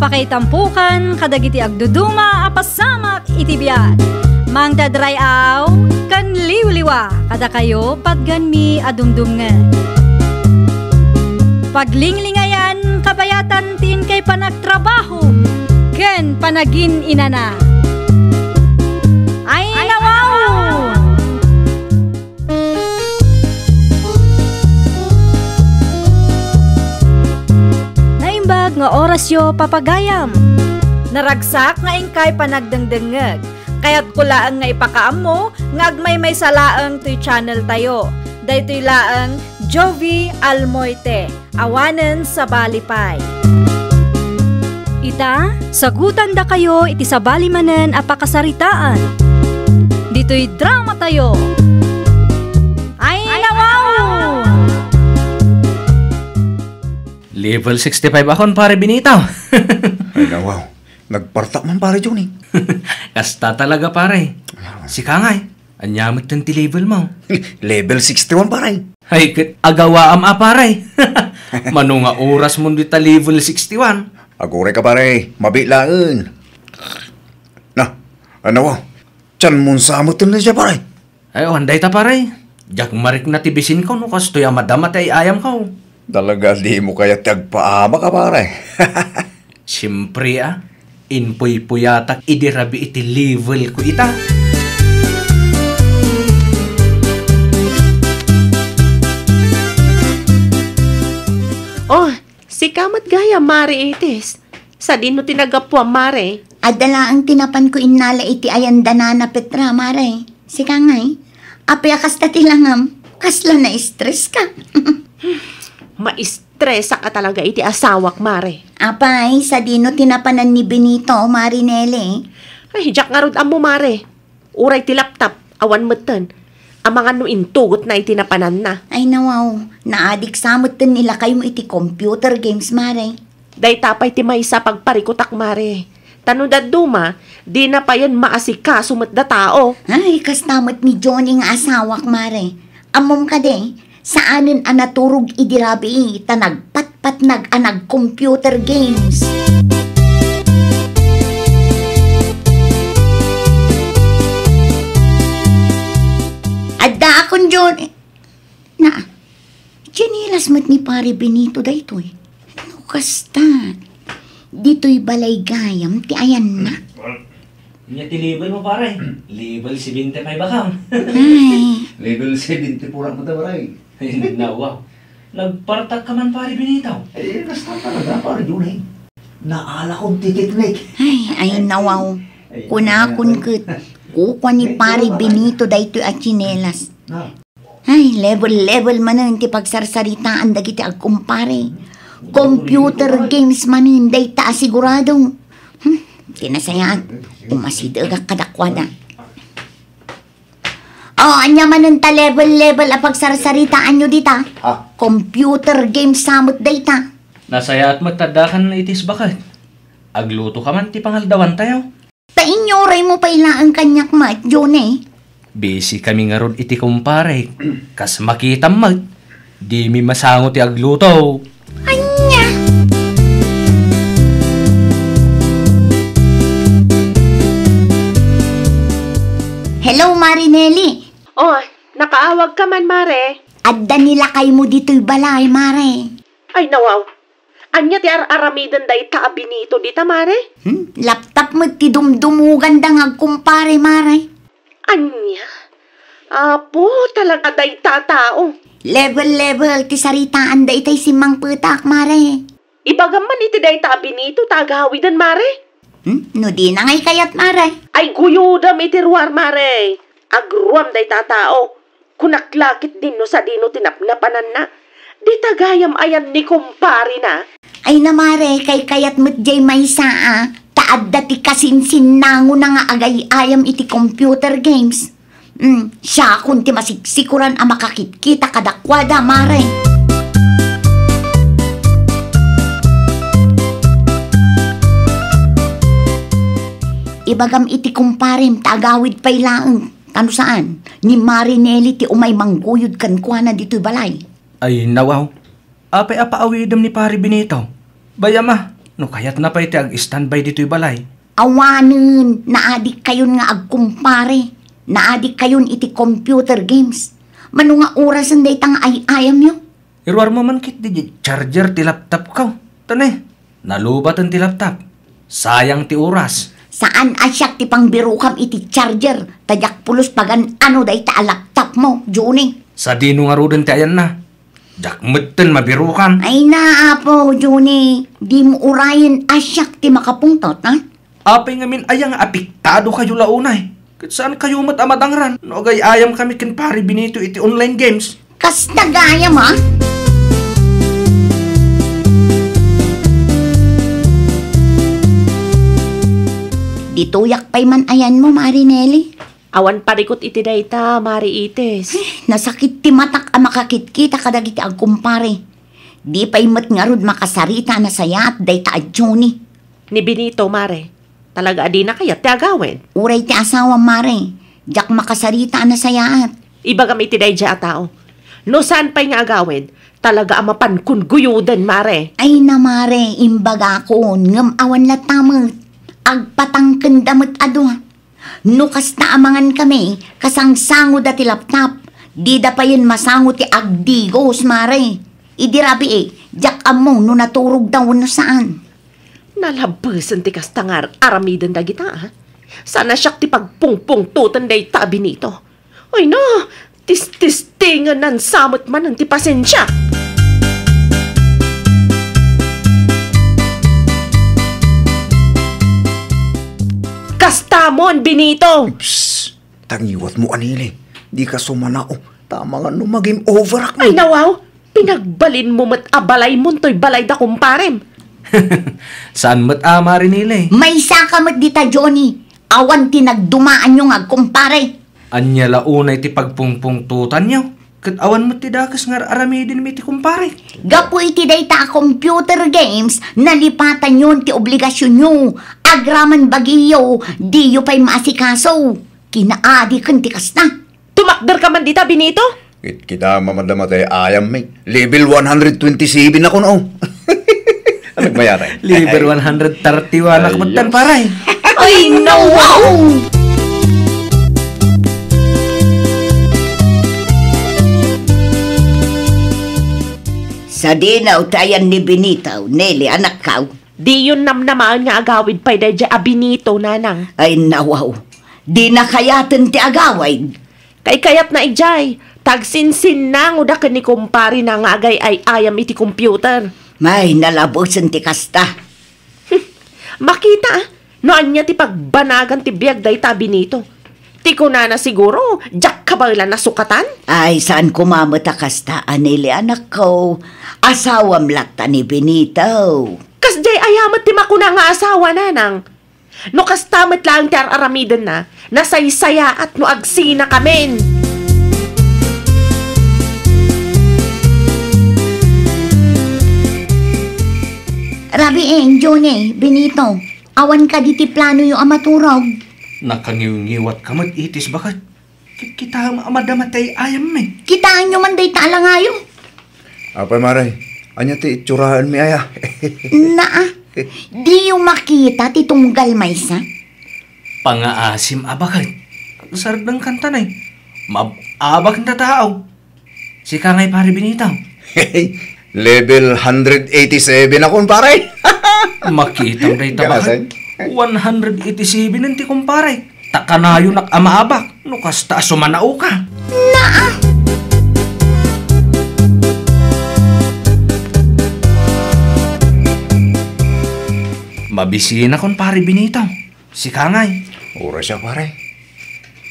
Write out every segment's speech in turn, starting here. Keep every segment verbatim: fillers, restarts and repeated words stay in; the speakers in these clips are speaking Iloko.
Pakaitampukan kadagiti agduduma a pasamak iti biag. Mangted ray-aw ken liwliwa kadakayo patgenmi a dumdumngeg. Paglinglingayan kabayatan ti inkay panagtrabaho ken panagin-inana. Ay, nawaw! Naimbag nga orasyo, papagayam. Naragsak nga inkay panagdengdengngeg. Kayatko laeng nga ipakaammo nga agmaymaysa laeng toy channel tayo. Daytoy laeng Jovi Almoite. Awanen sabali pay. Ita, sagutandakayo iti sabali manen a pakasaritaan. Ditoy drama tayo. Ay, nawaw! Level sixty-five akon, pare Benito. Ay, nawaw. Nagpartak man, pare Johnny. Kasta talaga, pare. Sika ngay, ania met ti level mo? Level sixty-one, pare. Ay, ket agawaam a, pare. Mano nga oras mo dita level sixty-one? Aguray ka, pare. Mabiit laeng. Na, ania, wa? Tian mon sa met ti siak, pare. Ay, awan dayta, pare. Diak marikna ti bisin ko no kastoy a madama ti ay-ayam ko. Talaga dimo kayat ti agpaamak a, pare. Siempre a, impuypuyatak idi rabii ti level ko ita. Oh, sika met gayam, Mare Itis. Sadino ti naggapuam, Mare? Adda laeng ti napanko innala iti ayan da Nana Petra, Mare. Sika ngay, apay a kasta ti langam? Kasla na-stress ka? Maistresak a talaga iti asawak, Mare. Apay, sadino ti napanan ni Benito, Mare Nelly? Ay, diak ngarud ammo, Mare. Uray ti laptop, awan metten. Amangan no intugotna iti napananna. Ay, nawaw, naadik sa metten ni lakaymo iti computer games, Mare. Dayta pay ti maysa a pagparikutak, Mare. Ta no dadduma, dina payen maasikaso met datao. Ay, kasta met ni Johnny nga asawak, Mare. Ammom kadi, saanen a naturog idi rabii ta nagpatpatnag a nag-computer games. Adda akon, Johnny. Na, tsinelas met ni Pare Benito daytoy. No kasta, ditoy balay gayam ti ayanna. Ania ti level mo, pare? Level seventy-five akam. Ay. Level seventy-four ako ta, pare. Nawa. Nagpartak ka man, pare Benito. Eh, basta talaga, pare Junay. Naala kon ti teknik. Ay, ay, nawaw. Kunakon ket, kukua ni Pare Benito daytoy a tsinelas. Ah. Ay, level-level manen ti pagsarsaritaan dagiti agkumpare. Computer games manen dayta a sigurado. Hmm, ti nasayaat, umasidegak kadakuada. Oh, ania manen ta level-level a pagsarsaritaanyo dita? Ah. Computer games sa met dayta. Nasayaat met ta addakan iti isbaket. Agluto ka man ti pangaldawantayo. Ta inyoray mo pay laeng kaniak met, Johnny. Busy kami ngarud iti kumpare. Kas makitam met, dimi masango ti agluto. Ania? Hello, Mare Nelly. Oh, nakaawag ka man, Mare. Adda ni lakaymo ditoy balay, Mare. Ay, nawaw. Ania ti ar-aramiden dayta a Benito dita, Mare? Hmm? Laptop met ti dumdumoganda nga agkumpare, Mare. Ania? Apo, talaga dayta a tao. Level-level ti saritaanda itay simmangpetak, Mare. Ibagam man iti dayta a Benito ta agawiden, Mare. Hmm? No dina ngay kayat, Mare? Ay, guyodem iti ruar, Mare. Agruam dayta a tao. Kunak la ketdin no sadino ti napnapananna. Dita gayam ayan ni kumparena. Ay na, Mare, kaykayat met jay maysa a, ta adda ti kasinsinnangona nga agay-ayam iti computer games. Hmm, siakon ti masiksikoran a makakitkita kadakuada, Mare. Ibagam iti kumparem ta agawid pay laeng. Ta no saan, ni Mare Nelly ti umay mangguyod kenkuana ditoy balay. Ay, nawaw. Apay a paawidem ni Pare Benito? Bayam a, No kayatna pay ti ag-standby ditoy balay. Awanen, naadikkayon nga agkumpare. Naadikkayon iti computer games. Mano nga orasen dayta nga ay-ayamyo? Iruarmo man ketdi diay charger ti laptopko. Tane, nalubaten ti laptop. Sayang ti oras. Saan a siak ti pangbirokam iti charger, ta diak pulos pagan-ano dayta a laptopmo, Johnny. Sadino ngaruden ti ayanna? Diak metten mabirokam. Ay na, Apo Johnny, dimo urayen a siak ti makapungtot, ha? Apay ngamin aya nga apektado kayo la unay? Ket saan kayo met a madangran no agay-ayam kami ken Pare Benito iti online games? Kasta gayam, ha? Ditoyak pay man ayanmo, Mari Nelly. Awan parikut iti dayta, Mari Itis. Nasakit ti matak a makakitkita kadagiti agkumpare. Di pay met ngarud makasarita a nasayaat dayta a Johnny. Ni Benito, Mare. Talaga a dina kayat ti agawid. Uray ti asawam, Mare. Diak makasarita a nasayaat. Ibagam iti daydiay a tao. No saan pay nga agawid, talaga a mapankon guyoden, Mare. Ay na, Mare, imbagakon, ngem awan latta met. Agpatangkenda met a dua. No kasta a mangankami, kasangsangoda ti laptop. Dida payen masango ti agdigos, Mare. Idi rabii, diak ammo no naturogda wenno saan. Nalabesen ti kasta nga ar-aramiden dagita, a? Saan a siak ti pagpungpungtoten dayta a Benito. Ay na, tististingenan sa met manen ti pasensiak. Kastamon, Benito! Psst! Tangiwatmo, Anili. Dika sumanao. Tama nga no ma-game overak. Ay, nawaw! Pinagbalinmo met a balaymonto toy balayda kumparem. Saan met a, Mari Nili? Maysaka met dita, Johnny. Awan ti nagdumaanyo nga agkumpare. Ania la unay ti pagpungpungtotanyo? Ket awan met ti dakes nga ar-aramidenmi iti kumpare. Gapu iti dayta a computer games, nalipatanyon ti obligasionyo. Agraman bagiyo, diyo pay maasikaso. Kinaadiken ti kasta. Tumakderka man dita, Benito? Kit-, kita, mamadama tay ayam, eh. Level one hundred twenty-seven ako, no? Ano mayari? Level one hundred thirty-one ako, ayos. Tan, paray. Ay, no, wow! Sadino ti ayan ni Benito, Nelly, anakkaw? Diyon namnamaen nga agawid pay daydiay a Benito, nanang. Ay, nawaw. Dina kayaten ti agawid. Kaikayatna idiay, ta agsinsinnangoda ken ni kumparena nga agay-ay-ayam iti computer. Ay, nalabesen ti kasta. Hmm, makita, a, no ania ti pagbanagan ti biag dayta a Benito. Ti kunana siguro, diak kabaelan a sukatan? Ay, saan koma met a kasta, Anili, anakko. Asawam latta ni Benito. Kasdiay aya met ti makuna nga asawa, nanang? No kasta met laeng ti ar-aramidenna, nasaysayaat no agsinakamin. Rabiin, Johnny, Benito, awan kadi ti planoyo a maturog? Nakangiwngiwatka met, Itis, baket. Ki-, kitaem a madama ti ay-ayammi. Kitaenyo man dayta a langayo. Apay, Mare, ania ti itsuraenmi aya? Naa, diyo makita ti tunggal maysa? Pangaasim a baket. Sardeng kantanay. Maab-abak nga tao. Sika ngay, Pare Benito. Level hundred eighty-seven akon, pare. Makitam dayta, baket. One hundred eighty-seven ti kumpare. Ta kanayonak a maabak no kasta a sumanaoka. Naa! Mabisinakon, Pare Benito. Sika ngay. Oras ya, pare.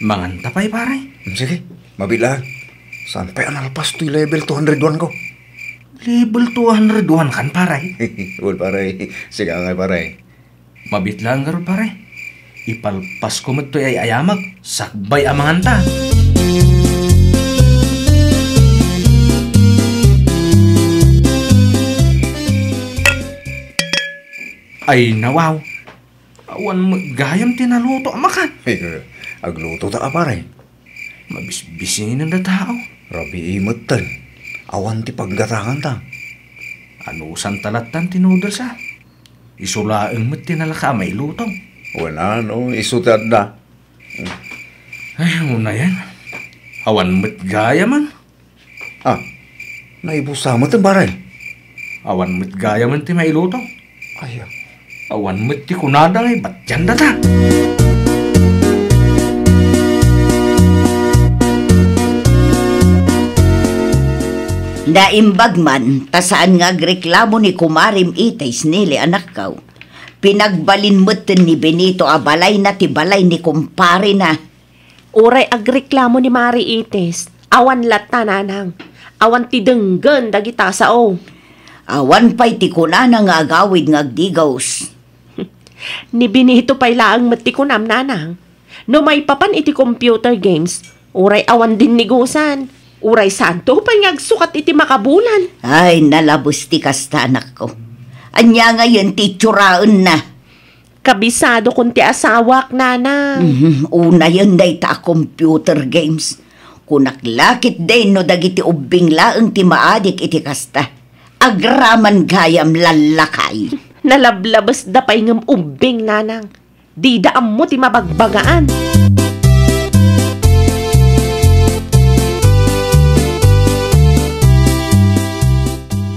Manganta pay, pare. Hmm, sige, mabiit lang. Saan pay a nalpas toy level two hundred one ko? Level two hundred one kan, pare. Well, pare, sika ngay, pare. Mabiit lang ngarud, pare. Ipalpasko met toy ay-ayamak, sakbay a manganta. Ay, nawaw. Awan met gayam ti naluto a makan. Agluto ta, a, pare. Mabisbisinen da tao. Rabii metten. Awan ti paggatanganta. Anusanta lattan ti noodles, a? Isu laeng met ti nalaka a mailuto. Wen a, no, isu ti adda. Ay, unayen. Awan met gayamen. Ah, naibusa met, pare. Awan met gayamen ti mailuto. Ay, ah. Awan met ti kunada nga ibatyan data. Naimbag man, ta saan nga agreklamo ni kumarem Itis, Neli, anakko. Pinagbalin metten ni Benito a balayna ti balay ni kumparena. Uray agreklamo ni Mari Itis, awan latta, nanang. Awan ti denggen dagita a sao. Awan pay ti kunana nga agawid nga agdigos. Ni Benito pay laeng met ti kunam, nanang. No maipapan iti computer games, uray awan dinnigusan. Uray santo pay nga agsukat iti makabulan. Ay, nalabes ti kasta, anakko. Ania ngayen ti itsuraenna? Kabisadokon ti asawak, nanang. Mhm, unayen dayta a computer games. Kunak la ketdin no dagiti ubbing laeng ti maadik iti kasta. Agraman gayam lallakay. Nalablabesda pay ngem ubbing, nanang. Dida ammo ti mabagbagaan.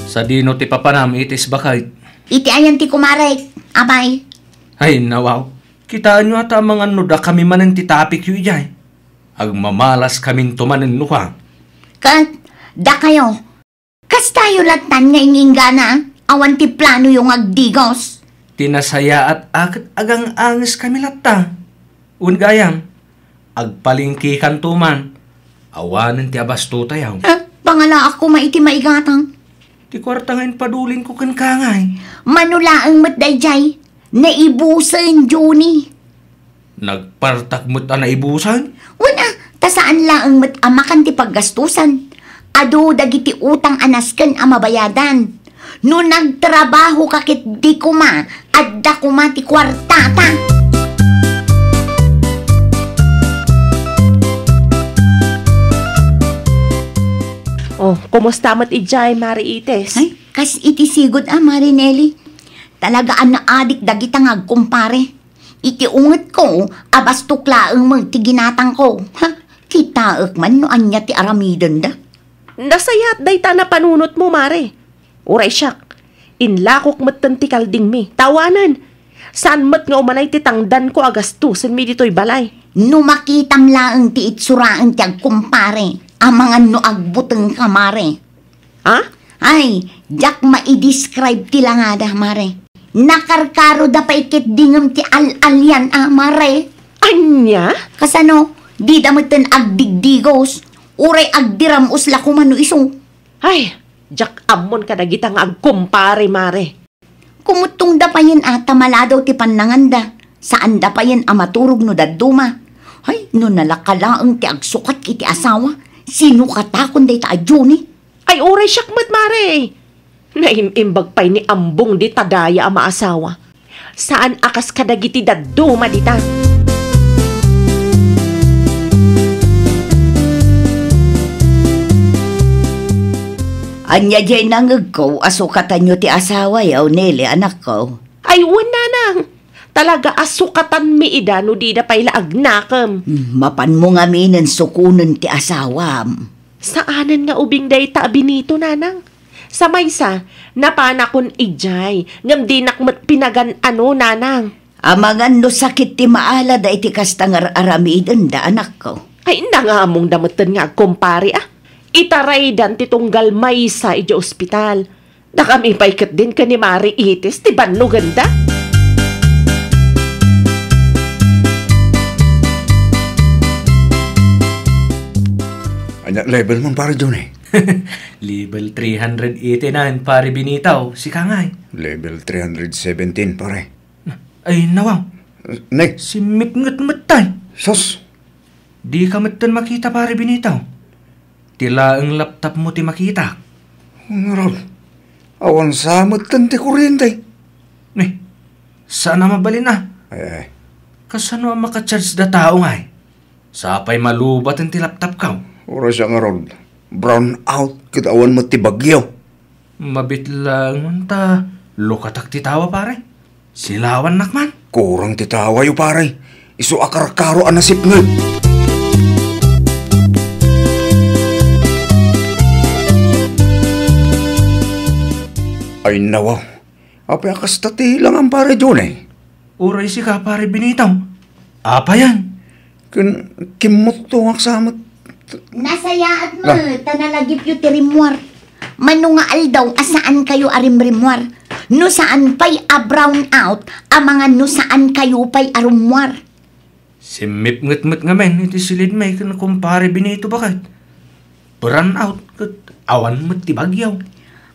Sadino ti papanam, Itis, baket? Iti ayan ti kumarek, amay. Ay, nawaw. Kitaenyo ata amangan no dakami manen ti topicyo idiay. Agmamalaskaminto manen nuka. Ket, dakayo, kastayo lattan nga ing-inggana, awan ti planoyo nga agdigos. Ti nasayaat a ket agang-angeskami latta. Wen gayam, agpalengkekanto man. Awanen ti abastotayo. Eh, pangalaak koma iti maigatang. Ti kuarta nga impadulinko kenka ngay. Mano laeng met daydiay, naibusen, Johnny. Nagpartak met a naibusen? Wen a, ta saan laeng met a makan ti paggastusan. Adu dagiti utang a nasken a mabayadan. No nagtrabahoka ketdi koma, adda koma ti kuartata. Oh, kumusta met idiay, Mari Itis? Ay, kas iti sigud a, Mari Nelly. Talaga a naadik dagita nga agkumpare. Iti ungetko, abastok laeng met ti ginatangko. Ha? Kitaek man no ania ti aramidenda. Nasayaat dayta a napanunotmo, Mare. Uray siak, inlakok metten ti kaldingmi. Ta awanen, saan met nga umanay ti tangdanko a gastusenmi ditoy balay. No makitam laeng ti itsuraen ti agkumpare, amangan no agbutengka, Mare. Ha? Ay, diak maidescribe ti langada, Mare. Nakarkaroda pay ketdi ngem ti al-alian a, Mare. Ania? Kasano? Dida metten agdigdigos, uray agdiram-os la koma no isu. Ay, diak ammon kadagita nga agkumpare, Mare. Kumuttongda payen a ta maladaw ti pannanganda. Saanda payen a maturog no dadduma. Ay, no nalaka laeng ti agsukat iti asawa, sinukatakon dayta a Johnny. Ay, uray siak met, Mare. Naim-imbag pay ni Ambong dita daya a maasawa. Saan a kas kadagiti dadduma dita. Ania diay nangegko a sukatanyo ti asawayo, Nelly, anakko? Ay, wen, nanang. Talaga a sukatanmi ida no dida pay la agnakem. Hmm, mapanmo ngaminen sukonen ti asawam. Saanen nga ubing dayta a Benito, nanang. Sa maysa, napanakon idiay, ngem dinak met pinagan-ano, nanang. Amangan no sakit ti maalada iti kasta nga ar-aramidenda, anakko. Ay, nangamongda metten nga agkumpare, a. Itaraydan ti tunggal maysa idiay ospital. Dakami pay ketdin ken ni Mari Itis ti bannogenda. Ania level mo, Pare Johnny? Level three hundred eighty-nine, Pare Benito. Sika ngay? Level three hundred seventeen, pare. Ay, nawaw. Ne? Simmipnget met tay. Sus! Dika metten makita, Pare Benito. Ti laeng laptopmo ti makitak. Ngarud, awan sa metten ti kuryente. Ne, saan a mabalin a. Ay, ay. Kasano a makacharge da tao ngay? Sapay malubaten ti laptopko. Uray sa ngarud, brown out ket awan met ti bagyo. Mabit laeng ta lukatak ti tawa, pare. Silawannak man. Kurang ti tawayo, pare. Isu a karkaro a nasipnget. Ay, nawaw. Apay a kasta ti langam, pare Johnny? Uray sika, pare Benito. Apayan? Ken kimmutto nga aksamet. Nasayaat met, ta nalagipyo ti rimmuar. Mano nga aldaw a saan kayo a rimrimmuar? No saan pay a brown out, amangan no saan kayo pay a rummuar. Simmipnget met ngamin iti silidmi ken kumpare Benito baket. Brown out ket awan met ti bagyo.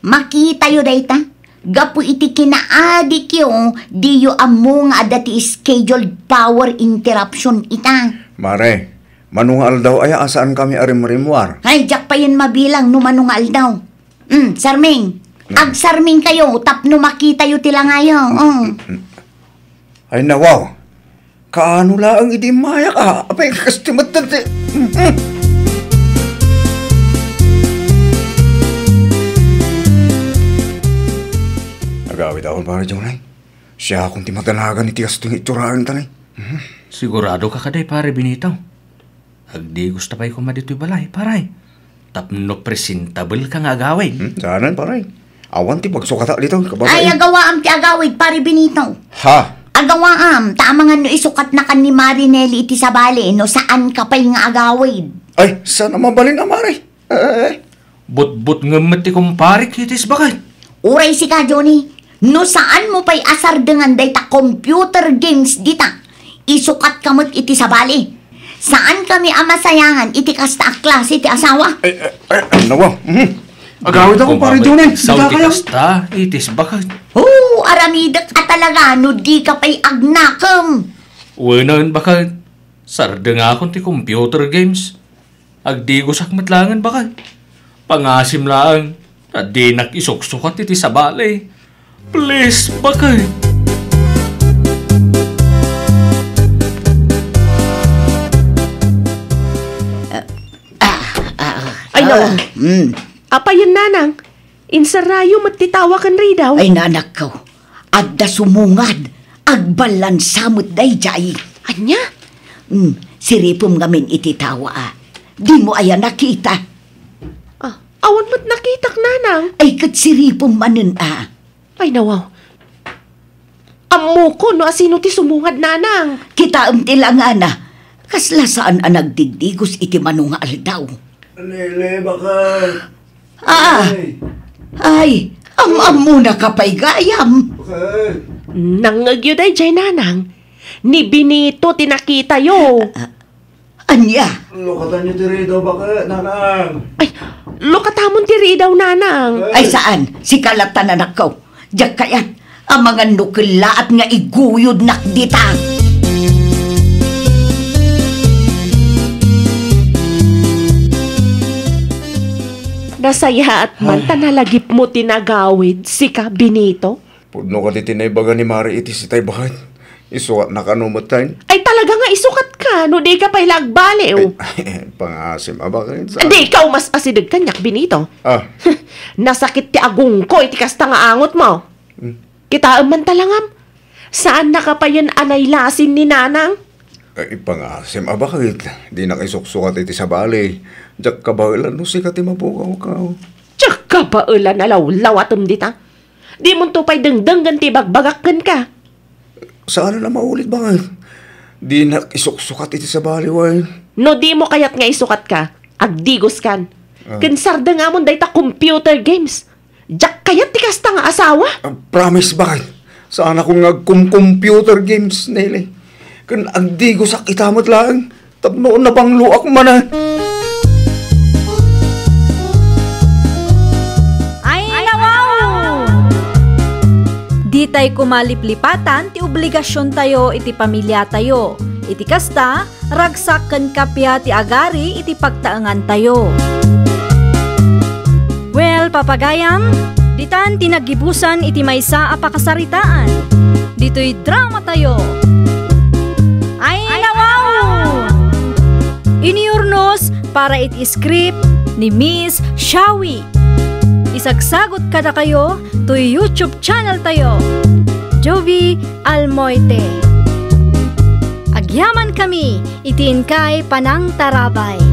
Makitayo dayta. Gapu iti kinaadikyo, diyo ammo nga adda ti scheduled power interruption ita. Mare, mano nga aldaw aya a saan kami a rimrimmuar? Ay, diak payen mabilang no mano nga aldaw. Mm, sarming. Mm. Agsarming kayo tapno makitayo ti langayo. Mm. Mm. Ay, nawaw. Kaano laeng idi immayak, a? Apay, kasti met ti, mm. Agawid akon, pare Jonay. Siakon ti madanagan iti kastoy nga itsuraentayo. Mhm. Sigurado ka kadi, pare Benito? Agdigos ta pay koma ditoy balay, pare. Tapno presentable ka nga agawid. Hmm, saanen, pare. Awan ti pagsukatak ditoy, kababain. Ay, agawaam ti agawid, pare Benito. Ha? Agawaam, ta amangan no isukatnakan ni Mare Nelly iti sabali, no saan ka pay nga agawid. Ay, saan a mabalin a, mare? Eh, eh, eh. Butbutngem met ti kumparek iti isbaket. Uray sika, Johnny, no saanmo pay a sardengan dayta computer games dita, isukatka met iti sabali. Saankami a masayangan iti kasta a klase ti asawa. Ay, ay, ay, ay, nawa. Mhm. Agawid ako, pare Johnny. Sao ti kasta iti isbaket. Oo, aramidek a talaga no dika pay agnakem. Wen, baket, sardengakon ti computer games. Agdigosak met laengen, baket. Pangasim laeng, ta dinak isuksukat iti sabali. Please, baket. Ah, ah, ah, Ay, nawa. Ah, mm. Apayen, nanang? Insarrayo met ti tawa ken ridaw. Ay, nanakko, adda sumungad. Agballansa met daydiay. Ania? Hmm, siripem ngamin iti tawa, a. Dimo aya nakita? Ah, awan met nakitak, nanang. Ay, ket siripem manen, a. Ay, nawaw. Ammokon no asino ti sumungad, nanang. Kitaem ti langana. Kasla saan a nagdigdigos iti mano nga aldaw. Nele, baket. Ah! Ay. Ay, am-ammona ka pay gayam. Baket. Nangngegyo daydiay, nanang. Ni Benito ti nakitayo. Ah, ania? Lukatanyo ti ridaw, baket, nanang. Ay, lukatamon ti ridaw, nanang. Ay, saan? Sika latta, nanakko. Diak kayat, amangan no kellaat nga iguyodnak dita. Nasayaat man ta nalagipmo ti nagawid, sika, Benito. Pudno kadi ti naibaga ni Mare iti sitay, baket. Isukat na kano met, tay? Ay, talaga nga isukat ka, no di ka pay la agbaliw. Ay, pangasim a, baket. Di ka umas-asideg kaniak, Benito. Ah. Nasakit ti agungko iti kasta nga angotmo. Hmm. Kitaem man ta langam. Saannaka payen a nailasin ni nanang. Ay, ipangasim a, baket. Dinak isuksukat iti sabali. Diak kabaelan no sika ti mapugawkaw. Diak kabaelan a lawlawatem dita. Dimonto pay dengdenggen ti ibagbagak kenka. Saan a maulit, baket. Dinak isuksukat iti sabali, wen. No dimo kayat nga isukatka, agdigoskan. Ah. Ken sardengamon dayta computer games. Diak kayat ti kasta nga asawa. Ah, promise, baket. Saanakon nga agkum-computer games, Nele. Ken agdigosak ita met laeng tapno napangloak manen. Ay, nawaw! Ditay koma liplipatan ti obligasiontayo iti pamiliatayo. Iti kasta, ragsak ken kappia ti agari iti pagtaengantayo. Well, papagayam, ditan ti naggibusan iti maysa a pakasaritaan. Ditoy dramatayo. Ay, nawaw! Inurnos para iti script ni Miss Shawi. Isagsagut kadakayo toy YouTube channel tayo. Jovi Almoite. Agyamankami iti inkay panangtarabay.